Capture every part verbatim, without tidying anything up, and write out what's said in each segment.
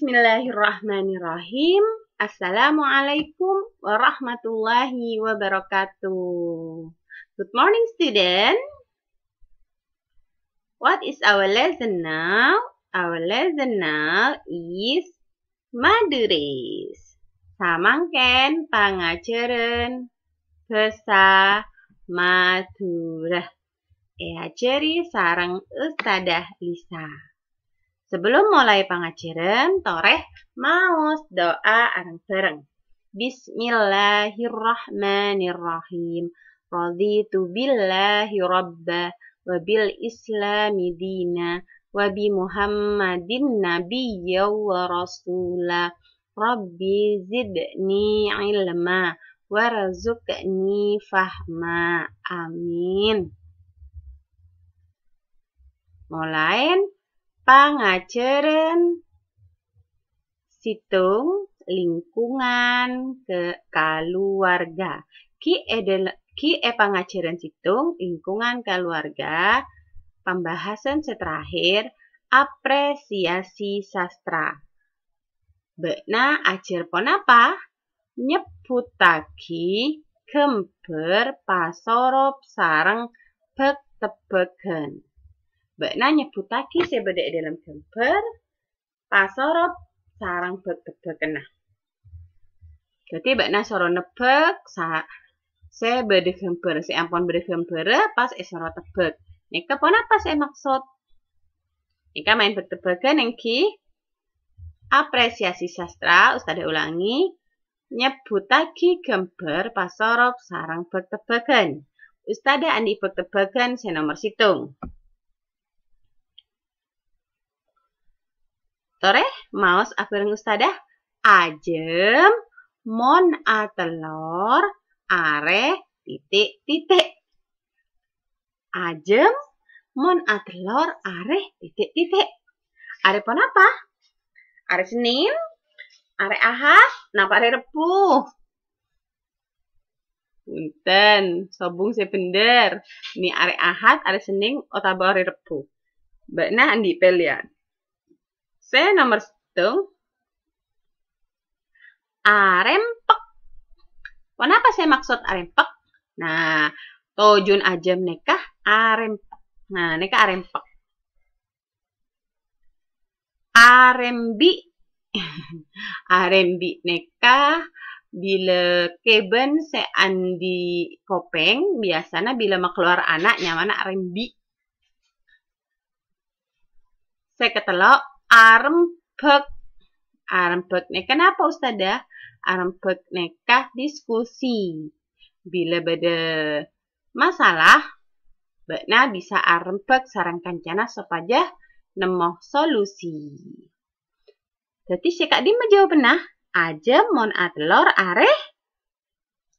Bismillahirrahmanirrahim. Assalamualaikum warahmatullahi wabarakatuh. Good morning, student. What is our lesson now? Our lesson now is Madurese. Samangkèn pangajhârân bhâsa Madhurâ èajhâri sareng Ustadzah Lisa. Sebelum mulai pangajhârân, torè maos du'a areng-bhâreng. Bismillahirrahmanirrahim. Raditu billahi rabba, wa bil islami dina, wa bi Muhammadin nabiyya wa rasula. Rabbi zidni ilma, warzuqni fahma. Amin. Molaèn pangajhârân sèttong, lingkungan ke-, kaluwarga. Ghi' è dal-, ghi' è pangajhârân sèttong, lingkungan kaluwarga, pembahasan sè terakhir, apresiasi sastra. Bâ'na ajhâr ponapa? Nyebbhuttaghi ghâmbhâr, pasorop sareng bhâk-tebbhâghân. Bâ'na nyebbhuttaghi sè bâdâ è dâlem ghâmbhâr, pasorop sareng bhâk-tebbhâghânna. Dhâddhi bâ'na soro nebbhâk sa-, sè bâdâ ghâmbhâr, sè ampon bâdâ ghâmbhârrâ pas èsoro tebbhâk. Nèka ponapa sè èmaksod? Nèka maèn bhâk-tebbhâghân èngghi apresiasi sastra, Ustadzah ulangi, nyebbhuttaghi ghâmbhâr, pasorop sareng bhâk-tebbhâghân. Ustadzah andi' bhâk-tebbhâghân sè nomer sèttong. Torè maos abhâreng Ustadzah, ajâm mon atellor arè titik-titik. Ajâm mon atellor arè titik-titik. Arè ponapa? Arè Sennèn, arè Ahad, napa arè Rebbhu? Punten, sobung sè bhendher. Mè' arè Ahad, arè Sennèn, otabâ arè Rebbhu. Bâ'na andi' pèlèyan. Sè nomer sèttong, arèmpek. Ponapa sè maksod arèmpek? Nah, tojjhuna ajâm nèka arèmpek. Nah, nèka arèmpek. Arèmbi'. Arèmbi' nèka bilâ kèbân sè andi' kopèng, biyasana bilâ makalowar ana' nyamana arèmbi'. Sè katello', arembhâk. Arembhâk nèka napa, Ustadzah? Arembhâk nèka diskusi. Bilâ bâdâ masalah, bâ'na bisa arembhâk sareng kancana sopajâ nemmo solusi. Dhâddhi sè ka'dimma jawabanna? Ajâm mon atellor arè,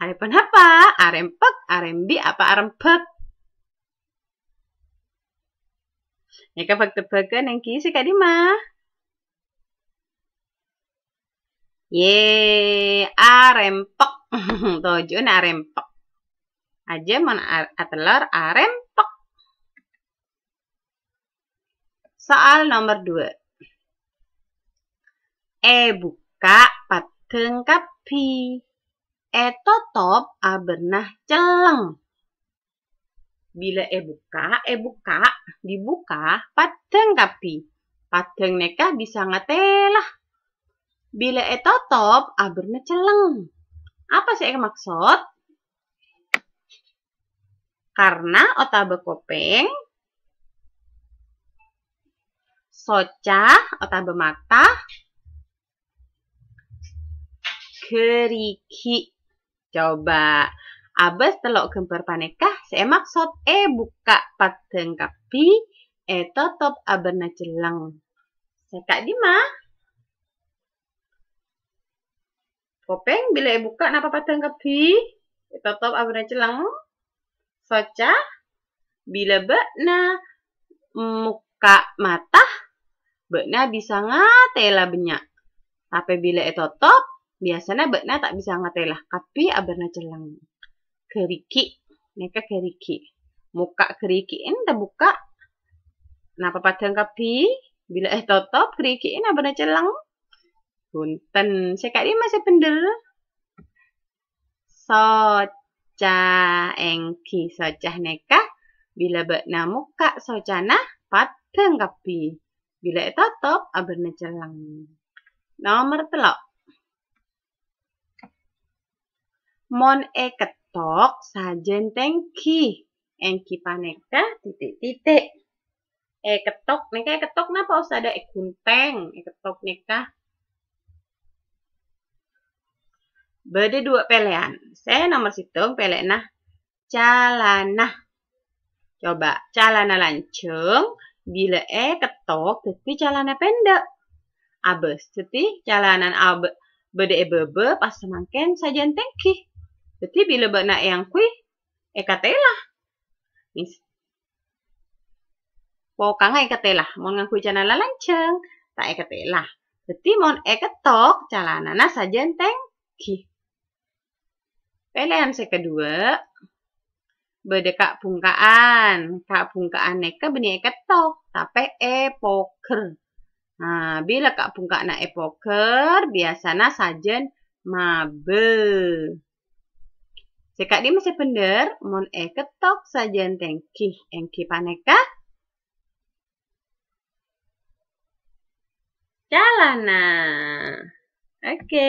arè ponapa? Arèmpek, arèmbi', apa arembhâk? Nèka bhâk-tebbhâghân èngghi sè ka'dimma? Yè, arèmpek. Tojjhuna arèmpek. Ajâm mon ar-, atellor arèmpek. Soal nomer dua. Èbukka' paddhâng kabbhi. Ètotop abârna cellèng. Bilâ èbukka', èbukka', dibuka, paddhâng kabbhi. Paddhâng nèka bisa ngatèla. Bilâ ètotop, abârna cellèng. Apa sè èmaksod? Karna otabâ kopèng, soca otabâ mata, ghârighi'. Coba, abâs tello' ghâmbhâr panèka sè èmaksod èbukka' paddhâng kabbhi, ètotop abârna cellèng. Sè ka'dimma? Kopèng bilâ èbukka' napa paddhâng kabbhi? Ètotop abârna cellèng. Soca, bilâ bâ'na mokka' mata, bâ'na bisa ngatèla bânnya'. Tapè bilâ ètotop, biyasana bâ'na ta' bisa ngatèla, kabbhi abârna cellèng. Ghârighi', nèka ghârighi'. Mokka' ghârighi'en tabukka'. Napa paddhâng kabbhi? Bilâ ètotop, ghârighi'en abârna cellèng. Bhunten, sè ka'dimma sè bhendher? Soca, èngghi soca nèka bilâ bâ'na mokka' socana paddhâng kabbhi. Bilâ ètotop, abârna celleng. Nomer tello'. Mon èkettok, sajân tèngghi. Èngghi panèka titik-titik. Èkettok, nèka èkettok napa, Ustadzah? Èghunthèng. Èkettok nèka. Bâdâ dua pèlèyan. Sè nomer sèttong pèlèyanna calana. Coba, calana lanjhâng, bilâ èkettok, dhâddhi calana pèndhâ'. Abâs, dhâddhi calana abâ-, bâdâ è bâbâ, pas samangkèn sajân tèngghi. Dhâddhi bilâ bâ'na èangghuy, èkatèla. Mis-, Pokokna èkatèla. Mon ngangghuy calana lanjhâng, ta' èkatèla. Dhâddhi mon èkettok, calanana sajân tèngghi. Pèlèyan sè kaduwâ', bâdâ ka'-bhungka'an. Ka'-bhungka'an nèka bânnè èkettok, tapè èpogher. Nah, bilâ ka'-bhungka'anna èpogher, biyasana sajân mabâ. Sè ka'dimma sè bhendher, mon èkettok sajân tèngghi, èngghi panèka calana. Oke.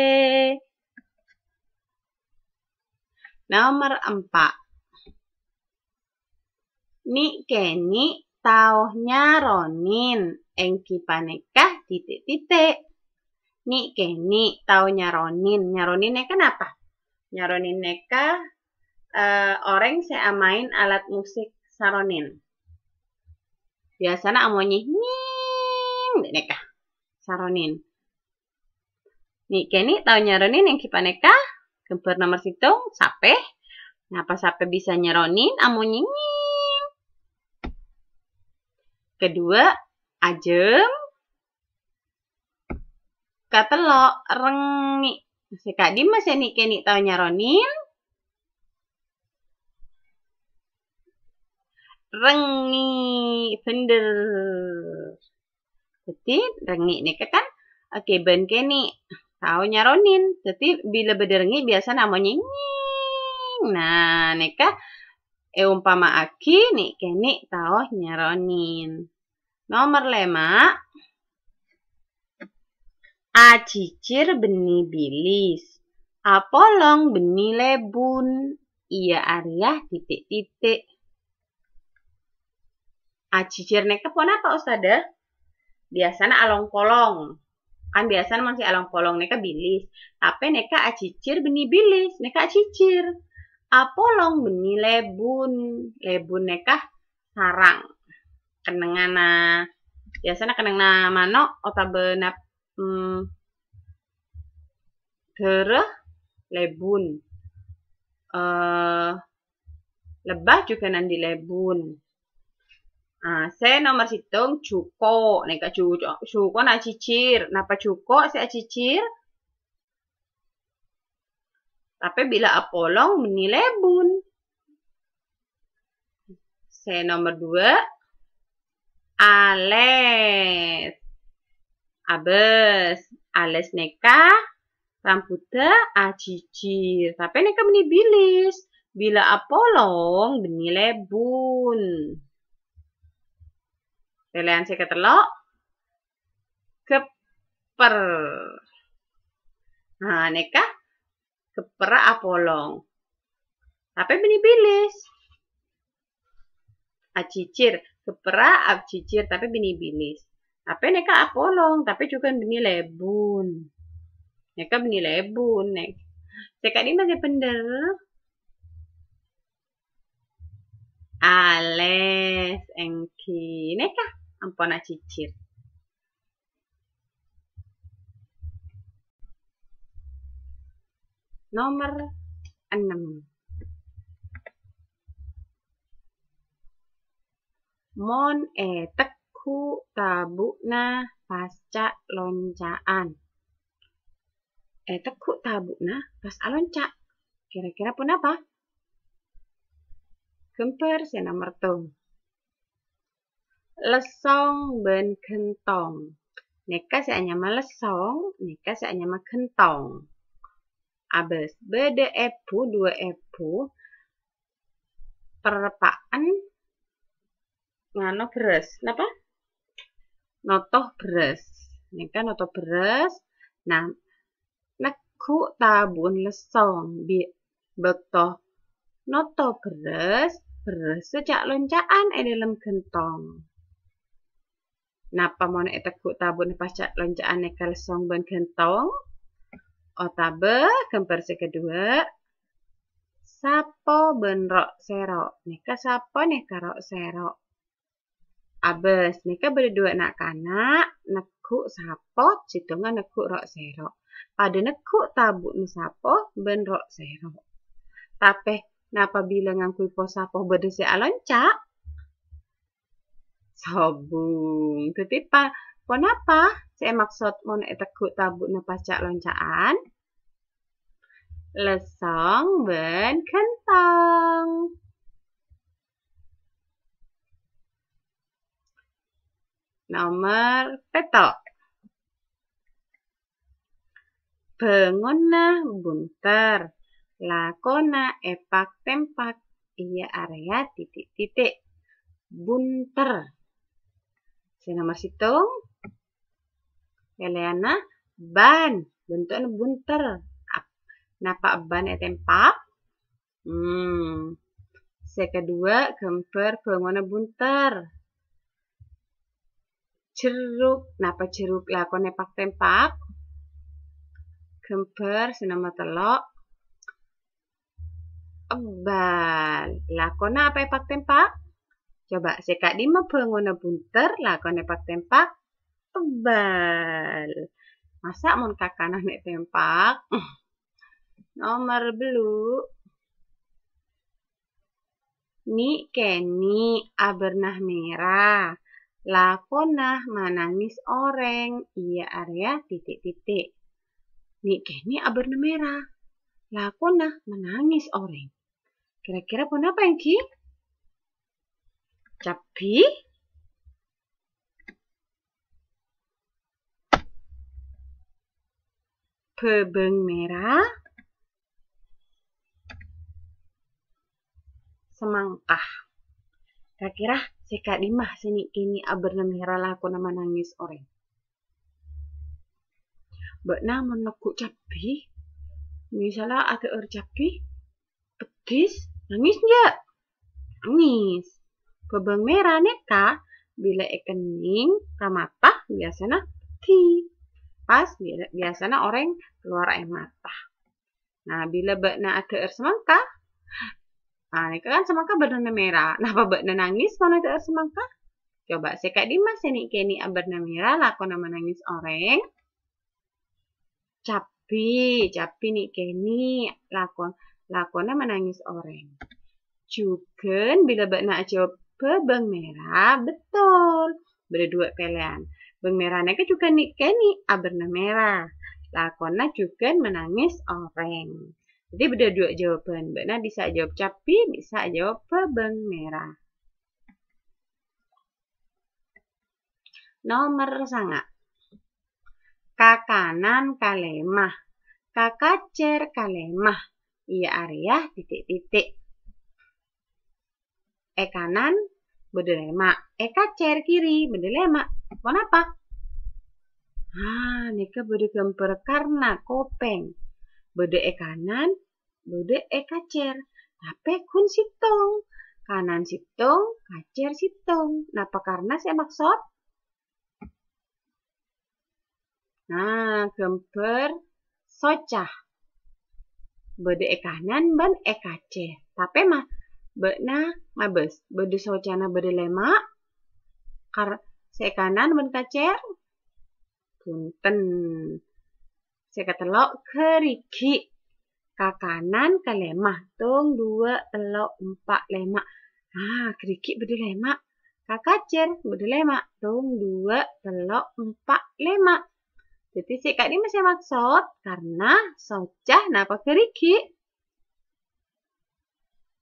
Nomer empa'. Ni'-kèni' tao nyaronèn, èngghi panèka titik-titik. Ni'-kèni' tao nyaronèn. Nyaronèn nèka napa? Nyaronèn nèka, eh, orèng sè amaèn alat musik saronèn. Biyasana amonyè nying, nèka saronèn. Ni'-kèni' tao nyaronèn èngghi panèka. Ghâmbhâr nomer sèttong, sapè. Napa sapè bisa nyaronèn amonyè nying? Kaduwâ', ajâm. Katello', rèngngè'. Sè ka'dimma sè ni'-kèni' tao nyaronèn? Rèngngè', bhendher. Dhâddhi, rèngngè' nèka kan, oke, bân kèni' tao nyaronèn. Dhâddhi, bilâ bâdâ rèngngè' biyasana amonyè nying. Nah, nèka èompama'aghi ni'-kèni' tao nyaronèn. Nomer lèma', ajhijhir bânnè bilis, apolong bânnè lèbun, iyâ arèya titik-titik. Ajhijhir nèka ponapa, Ustadzah? Biyasana along-polong. Kan biyasana mon sè along-polong nèka bilis. Tapè nèka ajhijhir bânnè bilis, nèka ajhijhir. Apolong bânnè lèbun. Lèbun nèka sarang. Kennengnganna, biyasana kennengnganna mano' otabâ nap-, hmm, dârâ lèbun. Eh, lebba jhughân andi' lèbun. Ah, sè nomer sèttong, jhuko'. Nèka jhu-, jhuko' na ajhijhir. Napa jhuko' sè ajhijhir? Tapè bilâ apolong bânnè lèbun. Sè nomer duwâ', alès. Abâs, alès nèka rambhudhâ ajhijhir. Tapè nèka bânnè bilis. Bilâ apolong bânnè lèbun. Pèlèyan sè katello', ghâpper. Nah, nèka ghâpperra apolong. Tapè bânnè bilis. Ajhijhir, ghâpperra ajhijhir, tapè bânnè bilis. Tapè nèka apolong, tapè jhughân bânnè lèbun. Nèka bânnè lèbun, nèk. Sè ka'dimma sè bhendher? Alès, èngghi. Nèka, ampon ajhijhir. Nomer ennem. Mon ètegghu' tabu'na pas ca'-lonca'an. Ètegghu' tabu'na pas alonca'. Kira-kira ponapa? Ghâmbhâr sè nomer tong. Lessong bân ghentong. Nèka sè anyama lessong, nèka sè anyama ghentong. Abâs, bâdâ èbu, duwâ' èbu, perpa'an ngano bherrâs. Napa? Noto bherrâs. Nèka noto bherrâs. Nah, negghu' tabu'na lessong bi-, bâkto noto bherrâs, bherrâssa ca'-lonca'an è dâlem ghentong. Napa mon ètegghu' tabu'na pas ca'-lonca'an nèka lessong bân ghentong? Otabâ ghâmbhâr sè kaduwâ', sapo bân ro'-sèro'. Nèka sapo, nèka ro'-sèro'. Abâs, nèka bâdâ duwâ' na'-kana' negghu' sapo, sèttongnga negghu' ro'-sèro'. Padâ negghu' tabu'na sapo bân ro'-sèro'. Tapè, napa bilâ ngangghuy po-sapo bâdâ sè alonca'? Sobung. Dhâddhi, pa-, ponapa sè èmaksod mon ètegghu' tabu'na pas ca'-lonca'an? Lessong bân ghentong. Nomer pètto'. Bângonna bunter, lakona èpak-tempak, iyâ arèya titik-titik. Bunter. Sè nomer sèttong, pèlèyanna ban, bentu'na bunter. Ap-, napa ban ètempak? Hmm. Sè kaduwâ', ghâmbhâr bângonna bunter. Jherruk. Napa jherruk lakona èpak-tempak? Ghâmbhâr sè nomer tello'. Ebbal. Lakona apa èpak-tempak? Coba, sè ka'dimma bângonna bunter, lakona èpak-tempak? Ebbal. Masa' mon kakanan ètempak? Nomer bellu'. Ni' kènè' abârna mèra, lakona manangis orèng, iyâ arèya titik-titik. Ni' kènè' abârna mèra, lakona manangis orèng. Kira-kira ponapa èngghi? Cabbhi? Bhâbâng mèra, semangka. Kira-kira sè ka'dimma sè ni' kènè' abârna mèra lakona manangis orèng? Bâ'na mon negghu' cabbhi, misalla adhâ'âr cabbhi, peddhis, nangis enjâ'? Nangis. Bhâbâng mèra nèka bilâ èkennèng ka mata biyasana peddhi. Pas bi-, biyasana orèng kalowar aèr mata. Nah, bilâ bâ'na adhâ'âr semangka, nah, nèka kan semangka bârnana mèra. Napa bâ'na nangis mon adhâ'âr semangka? Coba, sè ka'dimma sè ni' kènè' abârna mèra lakona manangis orèng? Cabbhi, cabbhi ni' kènè' lakon-, lakona manangis orèng. Jhughân bilâ bâ'na ajâwâb bhâbâng mèra, bettol. Bâdâ duwâ' pèlèyan. Bhâbâng mèra nèka jhughân ni' kènè' abârna mèra. Lakona jhughân manangis orèng. Dhâddhi bâdâ duwâ' jâwâbhân. Bâ'na bisa ajâwâb cabbhi, bisa ajâwâb bhâbâng mèra. Nomer sanga'. Kakanan kalèma, kakacèr kalèma, iyâ arèya titik-titik. È kanan bâdâ lèma', è kacèr kiri bâdâ lèma'. Ponapa? Ah, nèka bâdâ ghâmbhâr karna kopèng. Bâdâ è kanan, bâdâ è kacèr. Tapè ghun sèttong. Kanan sèttong, kacèr sèttong. Napa karna sè èmaksod? Nah, ghâmbhâr soca. Bâdâ è kanan bân è kacèr. Tapè ma-, bâ'na mabâs, bâdâ socana bâdâ lèma', kar-, sè è kanan bân kacèr? Bhunten. Sè katello', ghârighi'. Ka kanan kalèma, tong, duwâ', tello', empa', lèma'. Ah, ghârighi' bâdâ lèma'. Ka kacèr bâdâ lèma', tong, duwâ', tello', empa', lèma'. Dhâddhi sè ka'dimma sè èmaksod, karna soca napa ghârighi'?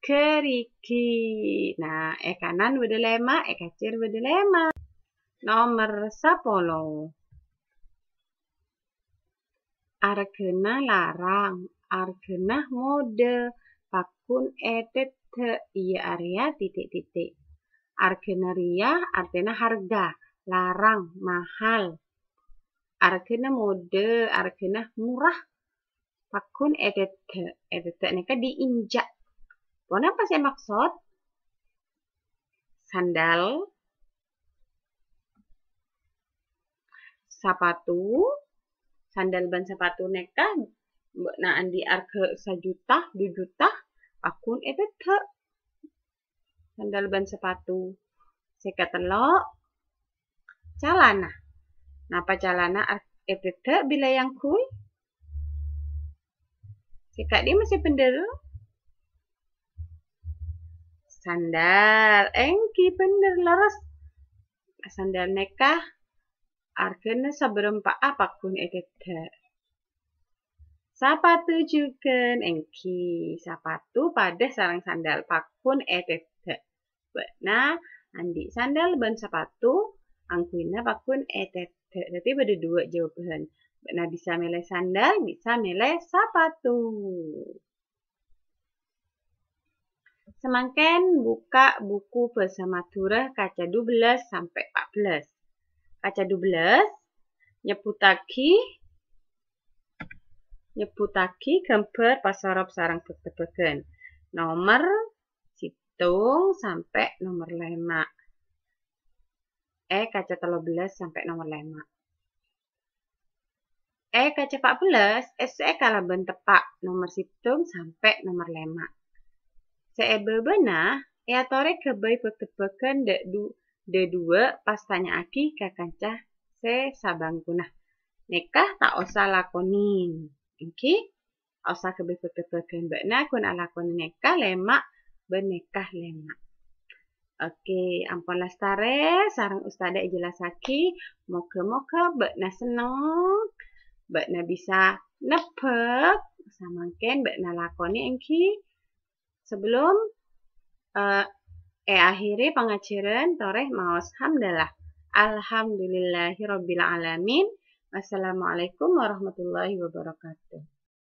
Ghârighi'. Nah, è kanan bâdâ lèma', è kacèr bâdâ lèma'. Nomer sapolo. Arghâna larang, arghâna modâ, pagghun èteddhâ', iyâ arèya titik-titik. Arghâna rèya artèna harga, larang, mahal. Arghâna modâ, arghâna murah, pagghun èteddhâ'. Èteddhâ' nèka diinjak. Ponapa sè èmaksod? Sandal, sapatu, sandal bân sapatu nèka bâ'na andi' arghâ sajuta, du juta, pagghun èteddhâ'. Sandal bân sapatu. Sè katello', calana. Napa calana ar-, èteddhâ' bilâ èyangghuy? Sè ka'dimma sè bhendher? Sandal. Èngghi bhendher, lerres. Sandal nèka arghâna sabârâmpa'a pagghun èteddhâ'. Sapatu jhughân, èngghi sapatu padâ sareng sandal pagghun èteddhâ'. Bâ'na andi' sandal bân sapatu, angghuyna pagghun èteddhâ'. Dhâddhi bâdâ duwâ' jawaban. Bâ'na bisa mèlè sandal, bisa mèlè sapatu. Samangkèn bukka' buku bhâsa Madhurâ kaca dubellâs sampè' pa'bellâs. Kaca dubellâs, nyebbhuttaghi, nyebbhuttaghi ghâmbhâr pasorop sareng bhâk-tebbhâghân. Nomer sèttong sampè' nomer lèma'. È kaca tello bellâs sampè' nomer lèma'. È kaca pa'bellâs, essè'è kalabân teppa' nomer sèttong sampè' nomer lèma'. Sè è bâbâna, èatorè ghâbây bhâk-tebbhâghân dâ-, du-, dâduwâ' pas tanya'aghi ka kanca sè sabângkona. Nèka ta' osa lakonè. Èngghi? Osa ghâbây bhâk-tebbhâghân bâ'na ghun alakonè nèka lèma' bân nèka lèma'. Oke, ampon lastarè sareng ustadzah èjellassaghi. Moghâ-moghâ bâ'na senneng, bâ'na bisa nebbhâk, samangkèn bâ'na lakonè èngghi. Sebelum, eh, èakhèrè pangajhârân, torè maos hamdalah. Alhamdulillahirabbil alamin. Wassalamualaikum warahmatullahi wabarakatuh.